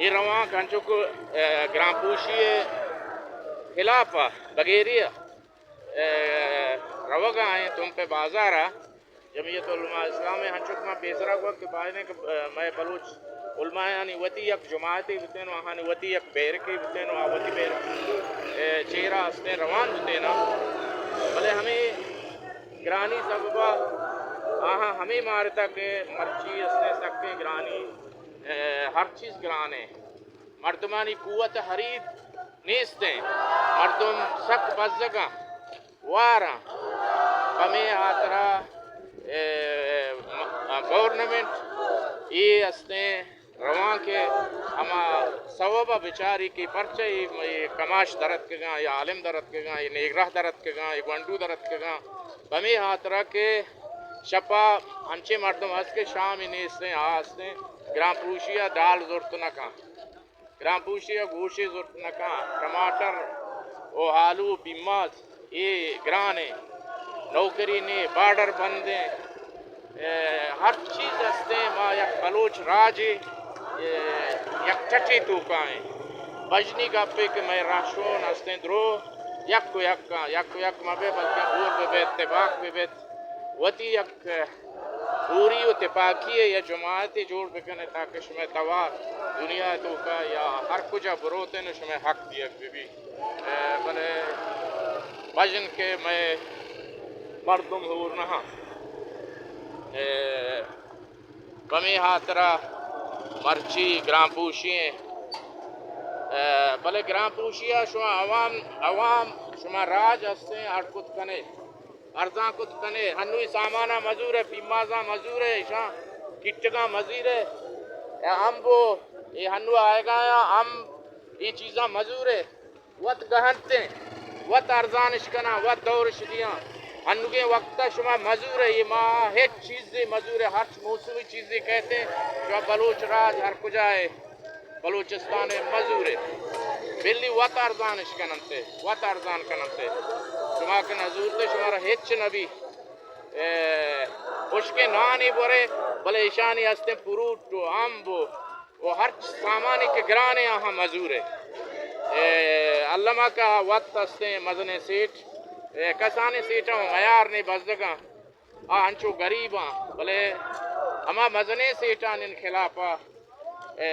اے روانک انچو کہ، اے، گرانپوشی ءِ خلاف ءَ بگیری ءَ، اے، روگ ءَ ایں تمپ ءِ بازار ءَ۔ جمعیت علماء اسلام ءَ انچو کہ ما پیسرا گوشت کہ باید ایں کہ، اے، مئے بلوچ علمایانی وتی یک جماعتے بوتین و آہانی وتی یک بیرکے بوتین و آ وتی بیرک، اے، چیرا استیں روان بوتین، بلے ہمے گرانی سبب ءَ آہاں ہمے مارتا کہ مرچی استیں سکیں گرانی، اے، ہر چیز گران ایں۔ مردمانی قوت خرید نیست ایں۔ مردم سک بزگاں، واراں۔ پمے ہاترا، اے، م-، گورنمنٹ اے استیں روانک ءِ ہما سوب ءَ بچاری کہ پرچہ اے، اے کماش درتکگاں، اے عالم درتکگاں، اے نیگراہ درتکگاں، اے گونڈو درتکگاں۔ پمے ہاترا کہ شپا انچیں مردم ہست کہ شامی نیستیں، آ ہستیں، گرانپوشی ءَ دال زرت نہ کن، گرانپوشی ءَ گوشے زرت نہ کن، ٹماٹر و آلو و پیماز اے گران ایں، نوکری نے، بارڈر بند ایں، اے، ہر چیز ہستیں۔ ما یک بلوچ راجے، اے، یک ٹٹے توکا ایں۔ بژنی گپے کہ مئے رہشون ہستیں درو یک و یک آں، یک و یک مہ بے، بلکیں ہور بہ بیت، تپاک بہ بیت، وتی یک ہوری و تپاکی ءِ یک جماعتے جوڑ بکن ئے تاکہ شمئے توار دنیا ءِ توکا یا ہر کجا بروت ایں و شمئے حق دیگ بہ بیت۔ اے، بلے بژن کہ مئے مردم ہور نہ آں۔ اے، پمے ہاترا مرچی گرانپوشی ایں۔ اے، بلے گرانپوشی ءَ شما عوام، عوام شما راج ہستیں اڑ کت کن ئے، ارزان کت کن ئے۔ ہنوئی ساماناں مزور ئے، پیمازاں مزور ئے، ایشاں کٹگاں مزور ئے۔ اے امب و اے ہنو آیگایاں امب، اے چیزاں مزور ئے۔ وت گہنتیں، وت ارزانش کناں، وت دورش دیاں۔ انوگیں وقت ءَ شما مزور ئے، اے ماہ ءَ ہچ چیزے مزور ئے، ہرچ موسمی چیزے کئیت ایں، شما بلوچ راج ہر کجا ئے، بلوچستان ءَ مزور ئے۔ بلی وت ارزانش کننت ئے، وت ارزان کننت ئے۔ شما کہ نزورت ئے، شمارا ہچ نبی۔ اے، ہشکیں نانے برے، بلے ایشانی ہستیں پروٹ و امب و و ہرچ سامانے کہ گران ایں، آہاں مزور ئے۔ اے، الما کہ وت ہستیں مزنیں سیٹھ، اے، کسانیں سیٹھاں و میار نے بزگاں، آ انچو گریباں، بلے ہما مزنیں سیٹھانی خلاف ءَ، اے،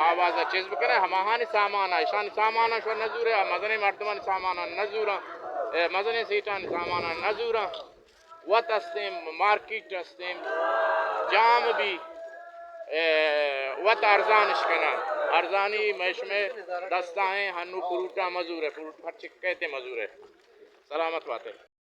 آواز ءَ چیز بکن ئے، ہماہانی سامان ءَ، ایشانی سامان ءَ شو نزور ئے، آ مزنیں مردمانی سامان ءَ نزوراں، اے، مزنیں سیٹھانی سامان ءَ نزوراں۔ وت ہستیں، مارکیٹ ہستیں، جام بی، اے، وت ارزانش کناں۔ ارزانی مئے شمئے دستا ایں، ہنو فروٹاں مزور ئے، فروٹ ہر چکے تے مزور ئے۔ سلامت بات ئے۔